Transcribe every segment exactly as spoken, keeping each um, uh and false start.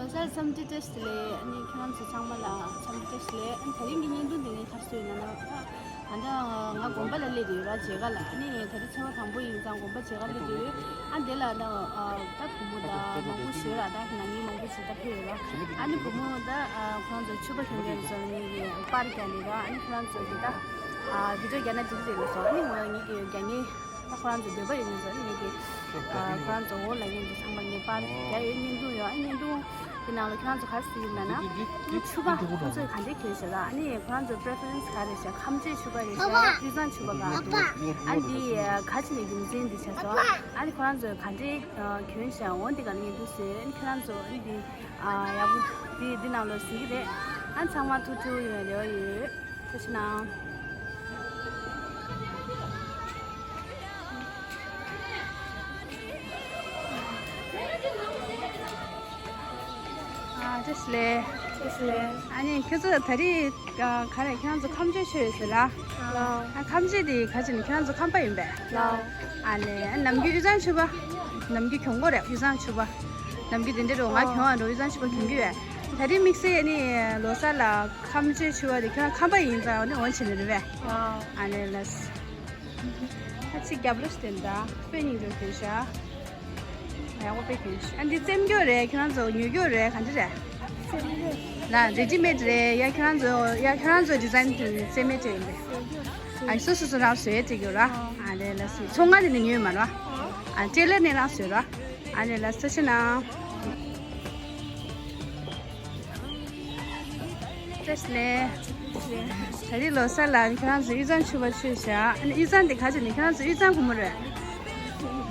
ལོ་གསར་འཚམས་འདྲི་བཀྲ་ཤིས་བདེ་ལེགས། ཨ་ནི་ཁྱེད་རང་ཚོ་ཚང་མ་ལ་འཚམས་འདྲི་བཀྲ་ཤིས་བདེ་ལེགས། ཨ་ནི་དེ་རིང་གི་བརྙན་ཐུང་འདི་ངས་ག་རེ་བཟོས་ཡོད་ན་ན། ད་ང་དགོན་པ་ལ་སླེབས་ཡོད་ར། མཇལ་ཁ་ལ། ཨ་ནི་ད་རེས་ཚེས་པ་དང་པོ་ཡིན་ཙང་དགོན་པ་མཇལ་ཁ་སླེབས་ཡོད། ཨ་འདི་ལ་ད་ད་བུ་མོ་ད་མང་པོ་ཞིག་ཡོད་ར། ད་ན་ནིང་མང་པོ་ཞིག་ད་ཕེབས་ཡོད་ར། ཨ་ནི་བུ་མོ་ད་ཁོ་རང་ཚོ་ཕྱུ་པ་གྱོན་མཁན་ཚོ་ངས་པར་རྒྱག་ནས་ར། ཨ་ནི་ཁོ་རང་ཚོ་གི་ད་བི་ཌིའོ་རྒྱག་ན་འགྲིག་གི་རེད་ལབ་སོང་། ཨ་ནི་ང་ངེད་ཀྱི་རྒྱག་ངེས། ད་ཁོ་རང་ཚོ་འདོད་པ་ཡོད་མཁན་ཚོ་ཨ་ནི་ངེད་ཀྱི་ཁོ་རང་ཚོ་འོ་ལབ་མཁན་ཚོ་ཚང་མ་ངས་པར་རྒྱག་ཡོད། བརྙན་ཐུང་ཡོད། ཨ་བརྙན་ཐུང་གི་ནང་ལ་ཁྱེད་རང་ཚོ་ག་རེ་གཟིགས་ཡོད་ན་ན། ཕྱུ་པ་ཁོ་ཚོས་ག་འདྲས་གྱོན་ཤག་ལ། ཨ་ནི་ཁོ་རང་ཚོ་པི་རེ་ཕེ་རེན་སི་ག་རེ་ཤག་ཁམས་ཆོས་ཕྱུ་པ་རེད་ཤག་དབུས་གཙང་ཕྱུ་པ་ག་འདུག་ཨ་འདི་ག་ཅི་ནས་རྒྱུ་མཚན་འདི་ཆགས་སོང་། ཨ་ནི་ཁོ་རང་ཚོས་ག་འདྲས་གྱོན་ཤག་འོ་འདི་ག་ལ་ངས་འདུག་ཟེར། ཨ་ནི་ཁྱེད་རང་ཚོ་ཨ་ནི་འདི་ཡག་པོ་འདི་འདི་ནང་ལ་གཟིགས་ཀྱི་རེད། ཨ་ཚང་མ་ཐུགས་སྤྲོ་ཡོང་བའི་རེ་བ་ཡོད། ཐུགས་རྗེ་གནང་། ཨ་བཀྲ་ཤིས་བདེ་ལེགས། བཀྲ་ཤིས་བདེ་ལེགས། ཨ་ནི་ཁྱོད་ཚོ་ད་རེས་ག་རེ་ཁྱེད་རང་ཚོ་ཁམས་ཆོས་ཆོས་ཡོད་ཟེར་ལ། ལགས། ཨ་ཁམས་ཆོས་དེ་ག་ཅི་ནས་ཁྱེད་རང་ཚོ་ཁམས་པ་ཡིན་པས། ལགས། ཨ་ལས་ནམ་རྒྱུན་དབུས་གཙང་ཕྱུ་པ། ནམ་རྒྱུན་གྱོན་གོ་རེད། དབུས་གཙང་ཕྱུ་པ། ནམ་རྒྱུན་དེ་འདྲ་རུ་ང་གྱོན་ཨ་འགྲོ། དབུས་གཙང་ཕྱུ་པ་གྱོན་གྱི་ཡོད། ད་རེས་དམིགས་བསལ་ནི་ལོ་གསར་ལ་ཁམས་ཆོས་ཕྱུ་པ་དེ་ཁྱོད་རང་ཁམས་པ་ཡིན་ཙང་ནི་འོན་ཆེ་ནི་རེད་པས། ཨ་ལས་ལགས། ཨ་ཅིག་རྒྱབ་ལོ་ཞིག་དེ་འདྲ་དཔེ་སྙིང་རྗེ་པོ་ཞིག་ཡག་པོ་དཔེ་གྱོན་ཤག་ཨ་འདི་རྩེད་མགྱོགས་རེད། ཁྱོད་རང་ཚོ་མྱུར་མགྱོགས་རེད། ག་འདྲ་རེད། ལ་རེ་ཌི་མེད་རེད་ཡ། ཁྱོད་རང་ཚོ་ཡ་ཁྱོད་རང་ཚོ་ཌི་ཛའིན་དེ་རྩེད་མེད་རེད་ཡིན་པས། ཨ་སོ་སོ་སོ་རང་བཟོས་ཡས་བྱེད་དགོས་ར། ཨ་ལས་ལགས་སོ། ཚོང་ཁང་དེ་ནས་ཉོས་མ་ར། ཨ་ཊེ་ལར་ནས་རང་བཟོས་ར། ཨ་ལས་ལགས་སོ། ཤི་ན། བཀྲ་ཤིས་བདེ་ལེགས། ད་རེས་ལོ་གསར་ལ་ཁྱེད་རང་ཚོ་དབུས་གཙང་ཕྱུ་པ་ཆོས་བཞག་ཨ་ནི་དབུས་གཙང་དེ་ག་ཅི་ནས་ཁྱེད་རང་ཚོ་དབུས་གཙང་བུ་མོ་རེད།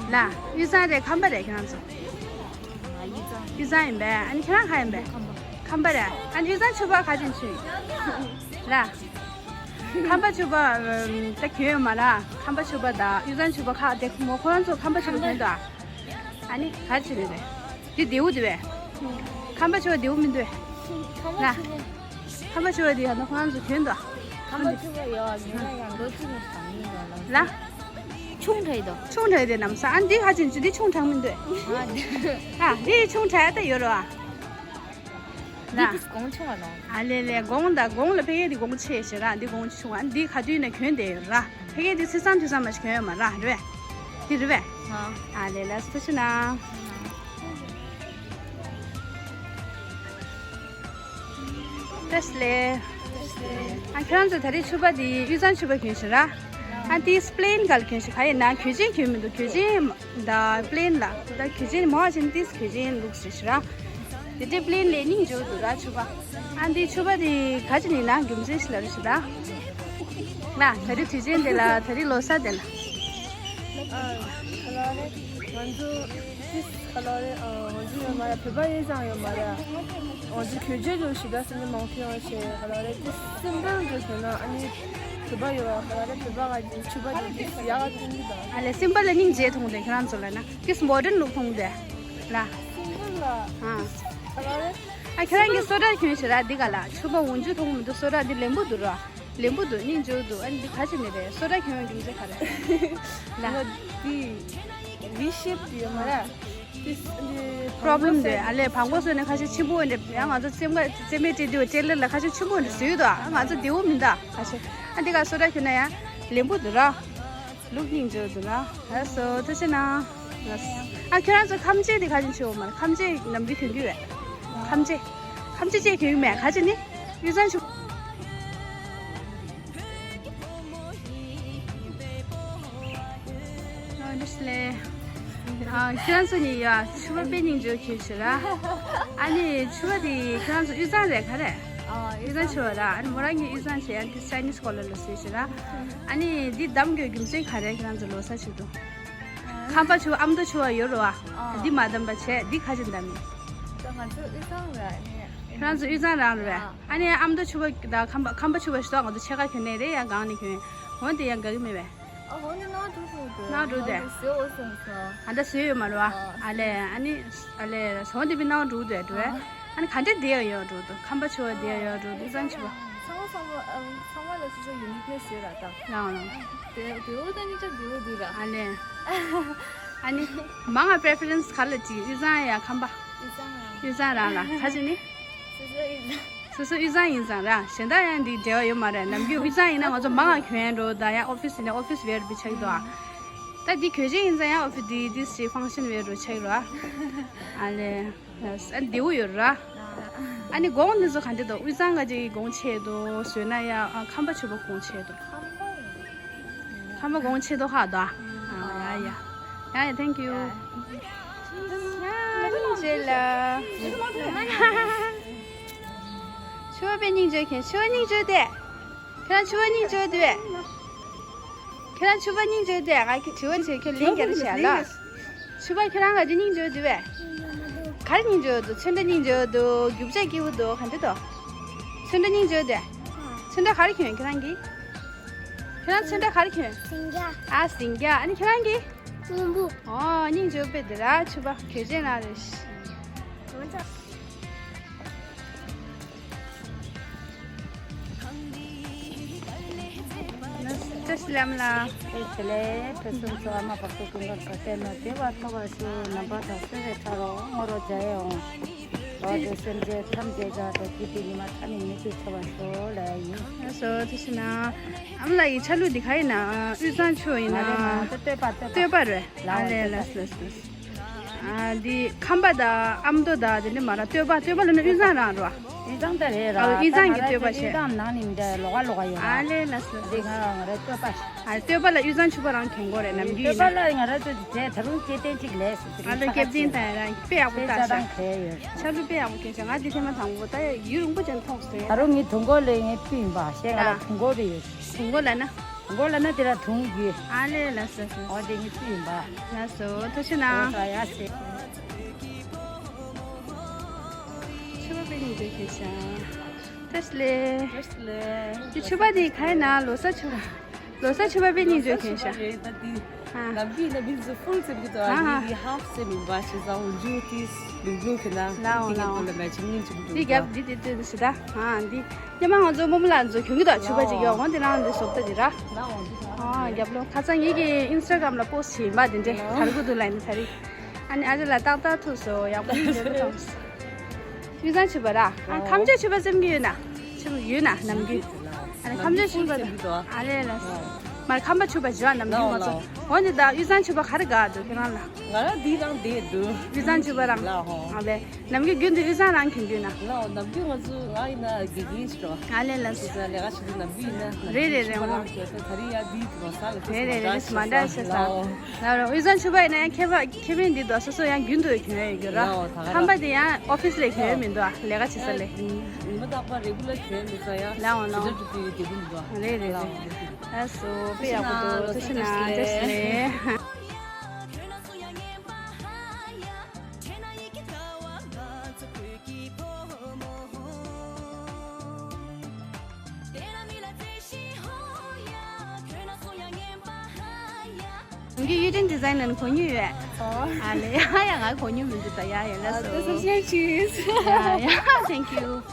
ལ་དབུས་གཙང་རེད། ཁམས་པ་རེད། ཁྱེད་རང་ཚོ་དབུས་གཙང་ཡིན་པས། ཨ་ནི་ཁྱེད་རང་ག་ཡིན་པས། ཁམས་པ་རེད། ཨ་ནི་དབུས་གཙང་ཕྱུ་པ་ག་ཅི་ནས་ཆུ་ཡིན། ལ་ཁམས་པ་ཕྱུ་པ་ད་གྱོན་ཡོད་མ་ར། ཁམས་པ་ཕྱུ་པ་ད་དབུས་གཙང་ཕྱུ་པ་ཁ་དེ་མོ་ཁོ་རང་ཚོ་ཁམས་པ་ཕྱུ་པ་གྱོན་འདུག་ཨ་ནི་ག་ཅི་རེད་རེད། འདི་ལྡེའུ་དེ་བས། ཁམས་པ་ཕྱུ་པ་ལྡེའུ་མི་འདུག་ཁམས་པ་ལ། ཕྱུ་པ། ཁམས་པ་ཕྱུ་པ་དེ་ཡང་ན་ཁོ་རང་ཚོ་གྱོན་འདུག་ཁམས་པ་ཕྱུ་པ་ཡོད་ངེས་ན་ཡང་ལོ་གཅིག་ནས་བཏང་ཡིན་ལ། ལ། ཆུང་དྲགས་ཡོད་དོ། ཆུང་དྲགས་ཡོད་དེ་ནམ་ས། ཨ་འདི་ཧ་ཅིན་ཅི་འདི་ཆུང་དྲགས་མི་འདུག་ཨ་འདི་ཆུང་དྲགས་ད་ཡོད་རོ། ཨ་ལ། འདི་དུས་གོང་ཆུང་བ་ནོ། ཨ་ལེ་ལེ་གོང་ད་གོང་ལ་ཕ་གི་འདི་གོང་ཆེ་ཞེ་ར། འདི་གོང་ཆུང་བ། འདི་ག་དུས་ནས་གྱོན་བསྡད་ཡོད་ར། ཕ་གི་འདི་ཚེས་བཟང་དུས་བཟང་མ་ཞིག་གྱོན་ཡོད་མ་ར། རེད་པས། འདི་རེད་པས། ཨ་ལེ་ལ་སུ་ཤི་ན། བཀྲ་ཤིས་བདེ་ལེགས། ཨ་ཁྱེད་རང་ཚོ་ད་རེས་ཕྱུ་པ་འདི་དབུས་གཙང་ཕྱུ་པ་གྱོན་ཤག་ར། ཨ་འདི་པི་ལེན་ག་ལ་གྱོན་ཤག་ག་ཡིན་ན་གོས་ཆེན་གྱོན་མི་འདུག་གོས་ཆེན་ད་པི་ལེན་ལ་ད་གོས་ཆེན་མོ་ཨ་ཆེན་ཏིས་གོས་ཆེན་ལུགས་ཤིག་ར། དེ་འདྲའི་པི་ལེན་ལས་སྙིང་རྗེ་པོ་འདུག་ར་ཕྱུ་པ། ཨ་འདི་ཕྱུ་པ་འདི་ག་ཅི་ནས་ན་རྒྱུ་མཚན་ཞིག་ལ་རེ་ཞིག་ད། ལ་ད་རེས་དུས་ཆེན་འདི་ལ་ད་རེས་ལོ་གསར་འདི་ལ། ཨ་ལ་རེ་ང་ཚོ་ཏིས་ཨ་ལ་རེ་ང་ཚོ་ཡོད་མ་རེད། བོད་པ་ཡིན་ཙང་ཡོད་མ་རེད། ང་ཚོ་གྱོད་རྒྱུ་ཞིག་ད་སེམས་ནས་མང་ཐོས་ཡོང་ཞེས་ཨ་ལ་རེ་ཏིས་སིམ་པལ་འདྲ་བྱས་ན་ཨ་ནི་བོད་པ་ཡོད་ཨ་ལ་རེ་བོད་པ་ག་ཅི་ཕྱུ་པ་འདི་ཏིས་ཡག་ག་ཐོན་གི་ད། ཨ་ལས་སིམ་པལ་ལ་སྙིང་རྗེ་མཐོང་དེ་ཁྱེད་རང་ཚོ་ལ་ན། ཏིས་མོ་ཌན་ལུག་མཐོང་དེ་ལ། སིམ་པལ་ལ། ཨ་ཨ་ལ་རེ། ཨ་ཁྱེད་རང་གི་སོ་ཊར་གྱོན་ཞེ་ར་འདི་ག་ལ་ཕྱུ་པ་འོན་ཇུ་མཐོང་མི་འདུག་སོ་ཊར་འདི་ལེན་པོ་འདུག་ར། ལེན་པོ་འདུག་སྙིང་རྗེ་འདུག་ཨ་འདི་ག་ཅི་ནས་རེད། སོ་ཊར་གྱོན་རྒྱུ་མཚན་ག་རེ། ལ། ང་འདི་ཝི་ཤེབ་འདི་ཡོད་མ་རེད། ཏིས་འདི་པོ་རོབ་ལེམ་འདི་ཨ་ལས་བང་གོ་སོ་ནས་ཁ་ཤས་ཆེན་པོ་འདི་ཡང་ང་ཚོ་རྩེད་མོ་རྩེད་མོ་རྩེ་དུས་ཊེ་ལར་ལ་ཁ་ཤས་ཆེན་པོ་འདི་བཟོས་འདུག་ཨ་ང་ཚོ་བདེ་བོ་མི་འདུག་ཁ་ཤས་ཨ་འདི་ག་སོ་ཊར་གྱོན་ན་ཡང་ལེན་པོ་འདུག་ར། ལུག་སྙིང་རྗེ་འདུག་ལ། ལགས་སོ་ཐུགས་རྗེ་གནང་། ལགས་སོ། ཨ་ཁྱོད་རང་ཚོ་ཁམས་ཆེ་དེ་ག་ཅིག་ཆེ་བོ་མ་རེད། ཁམས་ཆེ་ནམ་རྒྱུན་གྱོན་གྱི་ཡོད། ཁམས་ཆེ། ཁམས་ཆེ་ཆེ་གྱོན་གྱི་མེད། ག་ཅི་ནི་དབུས་གཙང་ཆུ། ཨ་འདི་ལས། ཨ་ཁྱོད་རང་ཚོ་ནི་ཡ་ཕྱུ་པ་དཔེ་སྙིང་རྗེ་གྱོན་ཞེ་ར། ཨ་ནི་ཕྱུ་པ་དེ་ཁྱོད་རང་ཚོ་དབུས་གཙང་རེད་ག་རེད། དབུས་གཙང་ཕྱུ་པ་ར། ཨ་ནི་མོ་རང་གི་དབུས་གཙང་བྱས་ཨ་ནི་ཅའི་ནིས་ཀོ་ལར་ལ་བཟོས་ཞེ་ར། ཨ་ནི་འདི་བདམས་དགོས་རྒྱུ་མཚན་ག་རེ། ཁྱེད་རང་ཚོ་ལོ་གསར་ཆེད་དུ། ཁམས་པ་ཆུ་ཨ་མདོ་ཆུ་བ་ཡོད་རོ་ཨ། ཨ། འདི་མ་བདམས་པ་བྱས་འདི་ག་ཅིག་བདམས་ཡིན། ད་ང་ཚོ་དབུས་གཙང་ར་ནི། ཁྱེད་རང་ཚོ་དབུས་གཙང་རང་རེད། ཨ། ཨ་ནི་ཨ་མདོ་ཆུ་བ་དང་ཁམས་པ་ཁམས་པ་ཆུ་བ་ཞུ་དག་ང་ཚོ་ཕྱེད་ཀ་གྱོན་ནས་རེད་ཡ་སྒང་ནས་གྱོན། འོན་ཏེ་ཡང་དགའ་གི་མེད་པས། ཨ་འོན་ཏེ་ནག་འགྲོ་སོང་དུ་ནག་འགྲོ་དེ། ང་ཚོ་བཟོས་འོ་སོང་སོང་། ཨ་ད་བཟོས་ཡོད་མ་རེད་བ། ཨ་ལས་ཨ་ནི། ཨ་ལས་འོན་ཏེ་བི་ནག་འགྲོ་དེ་འགྲོ་བས། ཨ་ནི་ག་འདྲས་དེ་ཡང་ཡོད་འགྲོ་དུ་ཁམས་པ་ཆུ་བ་དེ་ཡང་ཡོད་འགྲོ་དུ་དབུས་གཙང་ཆུ་བ། ཚང་མ་ཚང་མ་ཨ་ཚང་མ་ལ་སོ་སོ་ཡུ་ནི་ཀ་ནེ་སི་ཡོད་ར་ད། ལའང་ལའང་། དེ་དེ་འོ་ད་ནི་ཅག་དེ་འོ་དུ་ར། ཨ་ལས། ཨ་ནི། མང་ང་པི་རེ་ཕེ་རེན་སི་ག་ལ་ཅིག་དབུས་གཙང་ཡ་ཁམས་པ། དབུས་གཙང་ཡ། དབུས་གཙང་རང་ལ་ཁ་ཅིག་ནི། སོ་སོ་དབུས་གཙང་ཡིན་ཙང་ར། གཞན་དག་ཡང་འདི་འབྲེལ་བ་ཡོད་མ་རེད། ནམ་རྒྱུན་དབུས་གཙང་ཡིན་ན་ང་ཚོ་མང་ང་གྱོན་འགྲོ་ད་ཡང་ཨོ་ཕིས་ཡིན་ན་ཨོ་ཕིས་ཝེར་བི་ཆགས་འདུག་ཨ། ད་འདི་གྱོན་ཆས་ཡིན་ཙང་ཡང་ཨོ་ཕིས་འདི་འདི་སི་ཕང་ཤན་ཝེར་རུ་ཆགས་རོ་ཨ། ཨ་ལེ། ཨ་བདེ་བོ་ཡོད་ར། ཨ་ནི་གོང་འདི་ཚོ་ག་འདྲ་འདུག་དབུས་གཙང་ག་ཅིག་གོང་ཆེ་འདུག་བཟོས་ན་ཡང་ཨ་ཁམས་པ་ཆོས་པ་གོང་ཆེ་འདུག་ཁམས་པ་གོང་ཆེ་འདུག་ཧ་འདུག་ཨ་ཡ་ཡ། ཡ་ཡ། Thank you. ཡ་སྙིང་རྗེ་ལ། ཕྱུ་པ་པའི་སྙིང་རྗེ་ཁྱེད་ཕྱུ་པ་སྙིང་རྗེ་དེ། ཁྱེད་རང་ཕྱུ་པ་སྙིང་རྗེ་དུས། ཁྱེད་རང་ཕྱུ་པ་སྙིང་རྗེ་དུས་ང་གི་དྲི་བ་བྱེད་ཁྱོད་ལན་རྒྱག་རེ་བྱས་ལ། ཕྱུ་པ་ཁྱེད་རང་ག་ཅི་སྙིང་རྗེ་དུས། ག་རེ་སྙིང་རྗེ་འདུག་ཚོན་ཁྲ་སྙིང་རྗེ་འདུག་རྒྱུ་ཆ་སྐྱིད་པོ་འདུག་ག་འདྲ་འདུག་ཚོན་ཁྲ་སྙིང་རྗེ་དུས། ཚོན་ཁྲ་ག་རེ་གྱོན་ཁྱེད་རང་གིས། ཁྱེད་རང་ཚོན་ཁྲ་ག་རེ་གྱོན། ཟིང་སྐྱ། ཨ་ཟིང་སྐྱ། ཨ་ནི་ཁྱེད་རང་གིས། སྔོན་པོ། ཨོ་སྙིང་རྗེ་པོ་དཔེ་འདི་ར་ཕྱུ་པ་གྱོན་ཆས་ནང་རེད། བཀྲ་ཤིས་བདེ་ལེགས། ཕུན་སུམ་ཚོགས། ཨ་མ་བག་ཏུ་ཀུན་དགའ་བར་ཆད་མེད་པར་ཐོབ་པར་ཤོག་ནམ་མཁའ་དང་མཚུངས་པའི་ཁྲ་རོ་ངོ་རོ་རྒྱ་ཡེ་འོང་། འགྲོ་བ་སེམས་ཅན་ཐམས་ཅད་ཀྱང་བདེ་སྐྱིད་པའི་ཉི་མ་མཐའ་ནས་མི་འཆི་ཐོབ་པར་ཤོག་ལབ་ཡིན། ལགས་སོ་ཐུགས་རྗེ་གནང་། ཨ་མ་ལགས་ཀྱི་ཆ་ལུགས་འདི་ག་ཡིན་ན་དབུས་གཙང་ཆོས་ཡིན་ན། མ་རེད་མ་རེད། སྟོད་པ་སྟོད་པ། སྟོད་པ་རེད། ལགས་ཨ་ལས་ལགས་སོ་ལགས་སོ། ཨ་འདི་ཁམས་པ་དང་ཨ་མདོ་དང་དེ་འདྲ་མ་ར་སྟོད་པ་སྟོད་པ་ལབ་ན་དབུས་གཙང་རང་རེད་བ། དབུས་གཙང་ད་རེད་ར། ཨ་དབུས་གཙང་གི་སྟོད་པ་བྱས། དབུས་གཙང་ནང་ནས་མི་འདྲ་ལོགས་ཀ་ལོགས་ཀ་ཡོད་ར། ཨ་ལས་ལགས་སོ་ལགས་སོ། འདི་ང་ང་ར་སྟོད་པ། ཨ་སྟོད་པ་ལ་དབུས་གཙང་ཕྱུ་པ་རང་གྱོན་དགོས་རེད་ནམ་རྒྱུན་ཡིན་ན། སྟོད་པ་ལ་ང་ར་ཚོ་དེ་ད་རུང་སྐྱེ་ལྡན་གཅིག་ལས་སུ་ཨ་ལོ་སྐྱེ་ལྡན་དང་ར་དཔེ་ཡག་པོ་ལྟ་ཤག་དཔེ་ཆ་ཚང་གས་ཡོད། ཆ་ལུགས་དཔེ་ཡག་པོ་གྱོན་ཤག་ང་འདི་ཐེངས་མ་དང་པོ་ད་ཡུན་རིང་པོ་ཅན་མཐོང་སོང་། ད་རུང་ངའི་དུང་སྒོ་ལས་ངའི་སྤུན་ཡིན་པ་ཤེས་ང་ལ་ཨ་དུང་སྒོ་རེ་ཡོད། དུང་སྒོ་ལ་ན། དུང་སྒོ་ལ་ན་དེ་ལ་དུང་རྒྱུ། ཨ་ལས་ལགས་སོ་ལགས་སོ། འོ་དེ་ངའི་སྤུན་ཡིན་པ། ལགས་སོ་ཐུགས་རྗེ་གནང་། འོ་ད་ཡ་ཟེ། ཕྱུ་པ་པའི་སྙིང་རྗེ་གྱོན་ཤག་བཀྲ་ཤིས་བདེ་ལེགས། བཀྲ་ཤིས་བདེ་ལེགས། འདི་ཕྱུ་པ་འདི་ག་ཡིན་ན་ལོ་གསར་ཕྱུ་པ། ལོ་གསར་ཕྱུ་པ་པའི་སྙིང་རྗེ་གྱོན་ཤག་རེད་ད་འདི། ཨ་ནམ་རྒྱུན་ཡིན་ན་མི་ཚོ་ཧྥུལ་ཙམ་གྱི་ཏོ་ཨ་ཨ་ནི་འདི་ཧབ་ཙམ་ཡིན་པ་ཞེ་ས་འོ་འཇུ་ཏིས་ལུག་ལུག་གི་ན། ལའོ་འདི་ག་ལའོ་ཏོ་ལ་མེ་ཆུང་ངིན་ཆུང་འདི་འདུག་རྒྱབ་ད། འདི་འདི་འདི་འདི་ཞེ་ད། ཨ་འདི་སྔོན་མ་ང་ཚོ་རྨོ་མོ་ལགས་ཚོ་གྱོན་གྱི་འདུག་ཕྱུ་པ་ཅིག་ཡོད་འོང་དེ་རང་འདི་བཟོ་ལྟ་འདི་ར། ལའོ་འདི་ད། ཨ་རྒྱབ་ལོ་ཁ་སང་ངེད་ཀྱི་ཨིན་སི་ཊ་གྷ་རམ་ལ་པོ་སི་ཊི་བྱས་ཡིན་པ་འདི་འདྲས་དར་གྱི་འདུག་ལ་ཡིན་ད་རེད། ཨ་ནི་ཨ་ཅེ་ལ་ཏག་ཏག་ཐུག་སོ་ཡག་པོ་ཡིན་འདྲ་པོ་མཐོང་། དབུས་གཙང་ཕྱུ་པ་ར། ཨ་ཁམས་ཕྱོགས་ཕྱུ་པ་སེམས་ཀྱི་ཡོད་ན། ཕྱུ་པ་ཡོད་ན་ནམ་རྒྱུན། ཨ་ནི་ཁམས་ཕྱོགས་ཕྱུ་པ་དང་། ཨ་ལས་ལ། མར་ཁམས་པ་ཕྱུ་པ་བྱོས་ནམ་རྒྱུན་ང་ཚོ། འོ་འདི་ད་དབུས་གཙང་ཕྱུ་པ་ག་རེ་དགའ་འདུག་ཁྱེད་རང་ལ། ང་རང་འདི་རང་བསྡད་འདུག་དབུས་གཙང་ཕྱུ་པ་རང་། ལ་ཧོ། ཨ་ལས། ནམ་རྒྱུན་རྒྱུན་དུ་དབུས་གཙང་རང་གྱོན་གྱོན་ན། ལའོ་ནམ་རྒྱུན་ང་ཚོ་ང་ཡིན་ན་དགེ་རྒན་ཞིག་རོ། ཨ་ལས་ལ་སོ། ལས་ཀ་བྱེད་དུས་ནམ་རྒྱུན་ཡིན་ན། རེད་རེད་རེད། ང་རང་གྱོན་ད་ད་རིང་ཡ་འདི་རོ་ས་ལ་རེད་རེད་རེད། མ་འདྲ་ཤེས་ས། ལའོ། ལ་རོ་དབུས་གཙང་ཕྱུ་པ་ཡིན་ན་ཡང་ཁྱད་པར་ཁྱད་པར་འདི་འདུག་སོ་སོ་ཡང་རྒྱུན་དུ་གྱོན་ཡོད་རྒྱུ་ར། ལའོ་ད་ག་ཁམས་པ་ར་དེ་ཡང་ཨོ་ཕིས་ལ་གྱོན་ཡོད་མི་འདུག་ལས་ཀ་བྱེད་ས་ལས། ཉི་མ་རྟག་པར་རེ་གུ་ལར་གྱོན་མི་ས་ཡ། ལའོ་ལའོ། ཇི་འདྲ་འགྲོ་དུས་དེ་གུ་འདུག་རེད་རེད་རེད། ལའོ། ལགས་སོ་དཔེ་ཡག་པོ་འདུག་ཐུགས་རྗེ་གནང་། བཀྲ་ཤིས་བདེ་ལེགས། ང་གི་གཡུ་སྒྲོན་ཌི་ཛའིན་ནར་གོ་མྱོང་ཡོད། ཨོ། ཨ་ལས་ཡ་ཡ་ང་གོ་མྱོང་མི་འདུག་ད་ཡ་ཡ་ལགས་སོ། ཨ་དེ་ཚོ་ཤེས་ཤིག་ཡ་ཡ། Thank you.